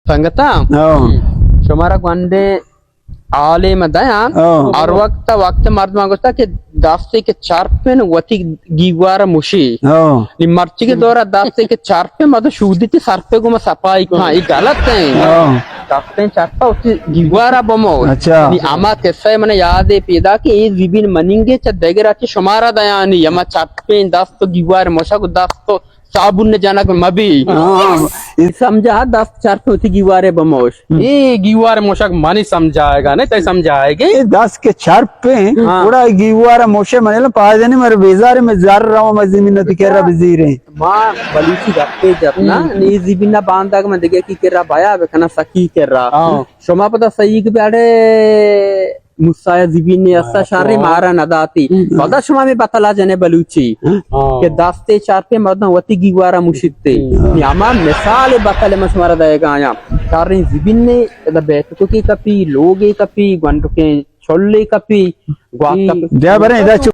سنگتاں، ہاں۔ شمارا گونڈیں حالے من دیاں۔ ہاں۔ ہر وقت، وقت مردماں گوشتا کہ دستے کہ چرپن وتی گیوار مشی۔ ہاں۔ نی مرچی کے دورا دستے کہ چرپن مردم شودی تی سرپے گوما صفائی کھاں، یہ غلط ہے۔ ہاں۔ دستیں چرپا وتی گیوارا بموش۔ اچھا۔ نی اما قصہ من یاد ہے پیدا کہ یہ زبین مننگے چا دگرا چی شمارا دیانی، اما چرپیں دست و گیوار مشک و دست و صابون جنگ مبی۔ ہاں۔ سمجھا دست چرپ ہوتی گیوارے بموش۔ ہم۔ اے گیوار موشک منی سمجھائے گا، نہیں تئی سمجھائے گے؟ اے دست کے چرپ ہیں، ہاں۔ گڑا گیوار موشے منی لم پائدہ نہیں، مر بیزار میں زر رہا میں زمین تی کرا بزیریں۔ ما بلوچی گپے جت نا، ہم۔ نی زبین نہ باندگ من دگہ کی کرا بیا بکنا سکی کرا۔ ہاں۔ شما پتا صحیح کہ بیڑے موسیٰ زبین نے اسا شر مارا نداتی۔ ہم۔ پدا شما میں بتلا جنے بلوچی ہاں۔ کہ دستے چارتے مردم وتی گیوارا مشیتے۔ ہم۔ نی ہما مثال بتل من شمارا دے گایا۔ شریں زبین نے ادا بیت تو کی کپی، لوگے کپی، گونڈکیں چلے کپی، گوات کپی۔ بیا بریں ادا چو